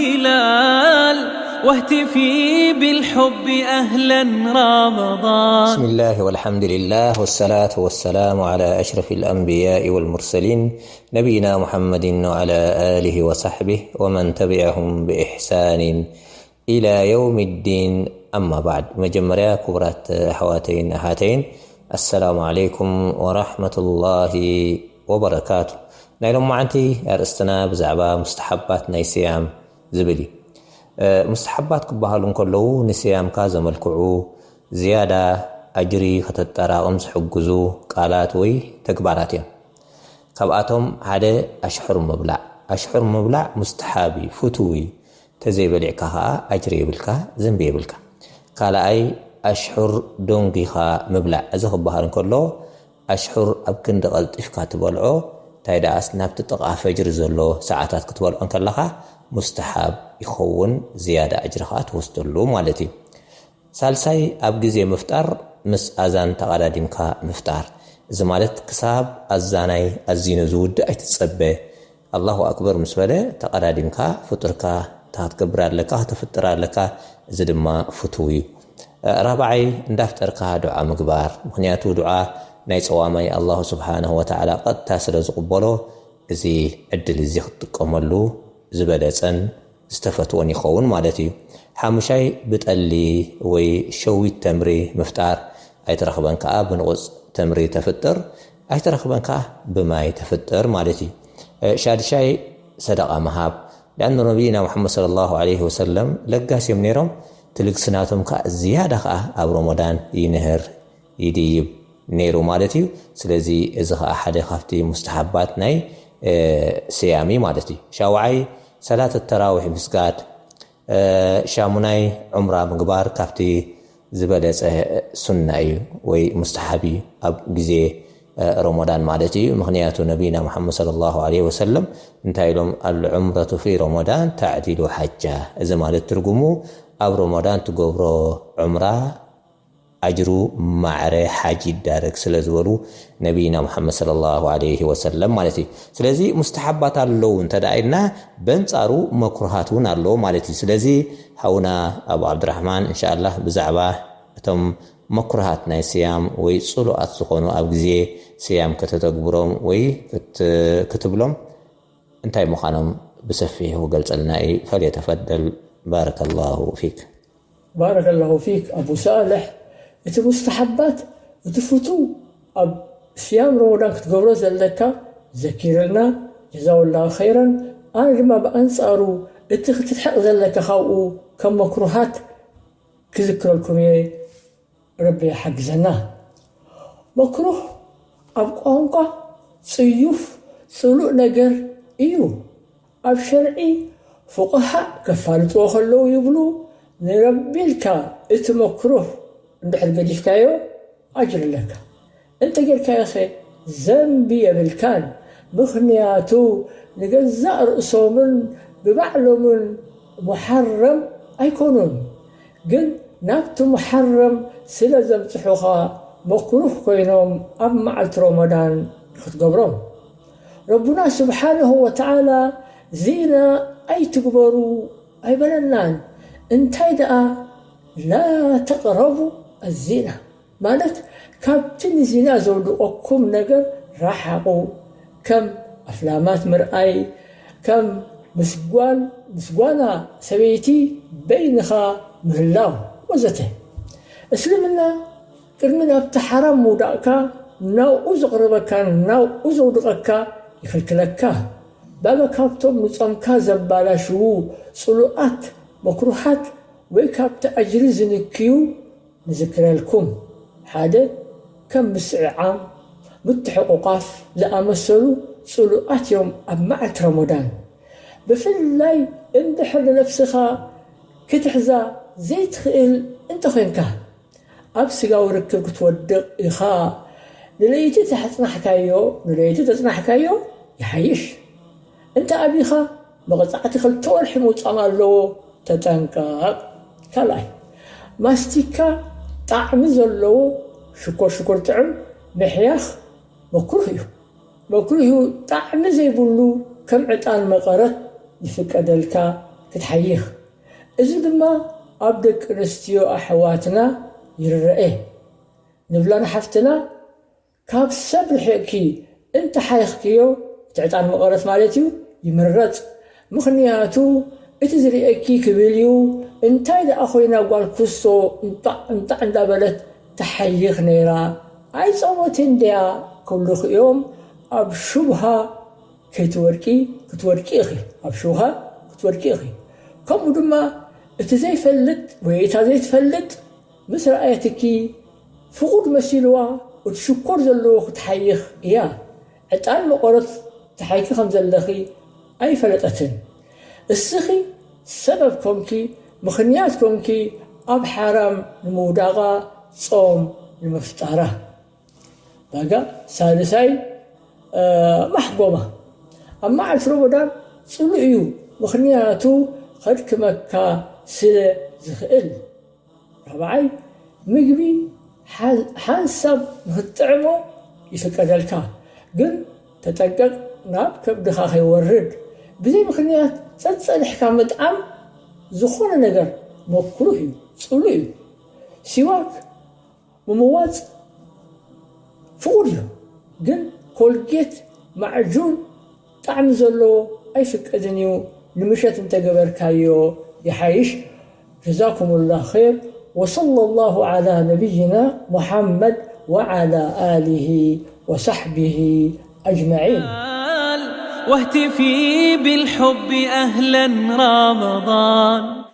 هلال واهتفي بالحب أهلا رمضان. بسم الله والحمد لله والصلاة والسلام على أشرف الأنبياء والمرسلين نبينا محمد وعلى آله وصحبه ومن تبعهم بإحسان إلى يوم الدين، أما بعد. መጀመርያ ክቡራት ኣሕዋተይን ኣሓተይን፣ السلام عليكم ورحمة الله وبركاته። ናይ ሎማዓንቲ ኣርእስትና ብዛዕባ ሙስተሓባት ናይ ስያም ዝብል እዩ። ሙስተሓባት ክበሃሉ እንከለዉ ንስያምካ ዘመልክዑ ዝያዳ ኣጅሪ ከተጠራቕም ዝሕግዙ ቃላት ወይ ተግባራት እዮም። ካብኣቶም ሓደ ኣሽሑር ምብላዕ። ኣሽሑር ምብላዕ ሙስተሓብ እዩ፣ ፍቱው እዩ። ተዘይበሊዕካ ኸዓ ኣጅሪ የብልካ፣ ዘንቢ የብልካ። ካልኣይ ኣሽሑር ደንጒኻ ምብላዕ። እዚ ክበሃል እንከሎ ኣሽሑር ኣብ ክንዲ ቀልጢፍካ ትበልዖ፣ እንታይ ደኣስ ናብቲ ጥቓ ፈጅሪ ዘሎ ሰዓታት ክትበልዖ እንከለኻ ሙስተሓብ ይኸውን፣ ዝያዳ ኣጅሪ ኸዓ ትወስደሉ ማለት እዩ። ሳልሳይ ኣብ ግዜ ምፍጣር ምስ ኣዛን ተቐዳዲምካ ምፍጣር። እዚ ማለት ክሳብ ኣዛናይ ኣዚኑ ዝውድእ ኣይትጸበ። ኣላሁ ኣክበር ምስ በለ ተቐዳዲምካ ፍጡርካ ክትገብር ኣለካ፣ ከተፍጥር ኣለካ። እዚ ድማ ፍቱው እዩ። ራብዓይ እንዳፍጠርካ ዱዓ ምግባር። ምኽንያቱ ዱዓ ናይ ጸዋማይ ኣላሁ ስብሓነሁ ወተዓላ ቀጥታ ስለ ዝቕበሎ እዚ ዕድል እዚ ክትጥቀመሉ ዝበለጸን ዝተፈትወን ይኸውን ማለት እዩ። ሓሙሻይ ብጠሊ ወይ ሸዊት ተምሪ ምፍጣር። ኣይተረኽበን ከኣ ብንቑጽ ተምሪ ተፍጥር፣ ኣይተረኽበን ከኣ ብማይ ተፍጥር ማለት እዩ። እ፣ ሻድሻይ ሰደቓ ምሃብ። ሊኣኑ ነቢይና ሙሓመድ ሰለላሁ ዐለይሂ ወሰለም ለጋስ እዮም ነይሮም። እቲ ልግስናቶም ከኣ ዝያዳ ከኣ ኣብ ረመዳን ይንህር፣ ይድይብ ነይሩ ማለት እዩ። ስለዚ እዚ ከኣ ሓደ ካብቲ ሙስተሓባት ናይ፣ እ፣ ስያም እዩ ማለት እዩ። ሻውዓይ ሰላት ተራዊሕ ምስጋድ። እ፣ ሻሙናይ ዑምራ ምግባር ካብቲ ዝበለጸ ሱና እዩ ወይ ሙስተሓብ እዩ ኣብ ግዜ፣ እ፣ ረመዳን ማለት እዩ። ምኽንያቱ ነቢይና ሙሓመድ ሰለላሁ ዐለይሂ ወሰለም እንታይ ኢሎም? ኣልዑምረቱ ፊ ረመዳን ተዕዲሉ ሓጃ። እዚ ማለት ትርጉሙ ኣብ ረመዳን ትገብሮ ዑምራ ኣጅሩ ማዕረ ሓጅ ይዳረግ ስለ ዝበሉ ነቢይና ሙሓመድ ሰለላሁ ዐለይሂ ወሰለም ማለት እዩ። ስለዚ ሙስተሓባት ኣለዉ እንተ ደኣ ኢልና በንጻሩ መክሩሃት እውን ኣለዉ ማለት እዩ። ስለዚ ሓውና ኣቡ ዓብድራሕማን እንሻኣላህ ብዛዕባ እቶም መክሩሃት ናይ ስያም ወይ ጽሉኣት ዝኾኑ ኣብ ግዜ ስያም ከተተግብሮም ወይ ክት-፣ ክትብሎም እንታይ ምዃኖም ብሰፊሑ ክገልጸልና እዩ። ፈልየተፈደል። ባረከላሁ ፊክ። ባረከላሁ ፊክ ኣቡ ሳልሕ። እቲ ሙስተሓባት፣ እቲ ፍቱው ኣብ ስያም ረመዳን ክትገብሮ ዘለካ ዘኪርልና፣ ጀዛወላሁ ኸይረን። ኣነ ድማ ብኣንጻሩ እቲ ክትርሕቕ ዘለካ ካብኡ ከም መክሩሃት ክዝክረልኩም እየ። ረቢ ይሓግዘና። መክሩህ ኣብ ቋንቋ ጽዩፍ ጽሉእ ነገር እዩ። ኣብ ሸርዒ ፉቅሃእ ከፋልጥዎ ከለዉ ይብሉ፣ ንረቢ ኢልካ እቲ መክሩህ እንድሕር ገዲፍካዮ ኣጅሪ ኣለካ። እንተ ጌርካዮኸ ዘንቢ የብልካን። ምኽንያቱ ንገዛእ ርእሶምን ብባዕሎምን ሙሓረም ኣይኮኑን። ግን ናብቲ ሙሓረም ስለ ዘብጽሑኻ መክሩህ ኮይኖም ኣብ መዓልቲ ረመዳን ንኽትገብሮም። ረቡና ስብሓነሁ ወተዓላ ዚና ኣይትግበሩ ኣይበለናን። እንታይ ደኣ ላ ተቕረቡ ኣዚና ማለት ካብቲ ንዚና ዘውድቐኩም ነገር ራሓቑ። ከም ኣፍላማት ምርኣይ፣ ከም ምስ ጓል፣ ምስ ጓና ሰበይቲ በይንኻ ምህላው ወዘተ። እስልምና ቅድሚ ናብቲ ሓራም ምውዳቕካ ናብኡ ዘቕርበካን ናብኡ ዘውድቐካ ይኽልክለካ። ባበ ካብቶም ንጾምካ ዘባላሽዉ ጽሉኣት መክሩሃት ወይ ካብቲ ኣጅሪ ዝንክዩ ንዝክረልኩም። ሓደ፣ ከም ምስዕዓም፣ ምትሕቑቓፍ ዝኣመሰሉ ጽሉኣት እዮም ኣብ መዓልቲ ረመዳን። ብፍላይ እንድሕር ንነፍስኻ ክትሕዛ ዘይትኽእል እንተኾይንካ፣ ኣብ ስጋዊ ርክብ ክትወድቕ ኢኻ። ንለይቲ ተጽናሕካዮ፣ ንለይቲ ተጽናሕካዮ ይሓይሽ። እንተ ኣቢኻ መቕጻዕቲ ክልተ ወርሒ ምውጻም ኣለዎ፣ ተጠንቀቕ። ካልኣይ፣ ማስቲካ ጣዕሚ ዘለዎ ሽኮር ሽኮር ጥዑም ምሕያኽ መክሩህ እዩ። መክሩህ እዩ፣ ጣዕሚ ዘይብሉ ከም ዕጣን መቐረት ይፍቀደልካ፣ ክትሓይኽ። እዚ ድማ ኣብ ደቂ ኣንስትዮ ኣሕዋትና ይርአ። ንብላ ንሓፍትና፣ ካብ ሰብ ርሒቕኪ እንተሓይኽክዮ፣ እቲ ዕጣን መቐረት ማለት እዩ፣ ይምረጽ። ምኽንያቱ እቲ ዝርእየኪ ክብል እዩ። እንታይ ደኣ ኮይና ጓል ኩስቶ እንጣዕ እንጣዕ እንዳበለት ትሓይኽ ነይራ። ኣይጸወትን ድያ ክብሉኺ እዮም። ኣብ ሹብሃ ከይትወድቂ ክትወድቂ ኢኺ። ኣብ ሹብሃ ክትወድቂ ኢኺ። ከምኡ ድማ እቲ ዘይፈልጥ ወይ እታ ዘይትፈልጥ ምስ ረኣየትኪ ፍቑድ መሲልዋ እቲ ሽኮር ዘለዎ ክትሓይኽ እያ። ዕጣን መቐረት ትሓይኪ ከም ዘለኺ ኣይፈለጠትን። እስኺ ሰበብ ኮንኪ፣ ምኽንያት ኮንኪ ኣብ ሓራም ንምውዳቓ ጾም ንምፍጣራ። ዳጋ ሳልሳይ፣ እ፣ ማሕጎማ። ኣብ መዓልቲ ረመዳን ጽሉእ እዩ፣ ምኽንያቱ ከድክመካ ስለ ዝኽእል። ራብዓይ፣ ምግቢ ሓ-፣ ሓንሳብ ንኽትጥዕሞ ይፍቀደልካ፣ ግን ተጠንቀቕ ናብ ከብድኻ ከይወርድ። ብዘይ ምኽንያት ጸጸኒሕካ ምጥዓም ዝኾነ ነገር መክሩህ እዩ፣ ጽሉእ እዩ። ሲዋክ ምምዋጽ ፍቑድ እዩ፣ ግን ኮልጌት ማዕጁን ጣዕሚ ዘለዎ ኣይፍቀድን እዩ፣ ንምሸት እንተገበርካዮ ይሓይሽ። ጀዛኩሙላህ ኸይር። ወሰለላሁ ዓላ ነቢይና ሙሓመድ ወዓላ ኣሊሂ ወሳሕቢሂ ኣጅመዒን። واهتفي بالحب أهلا رمضان.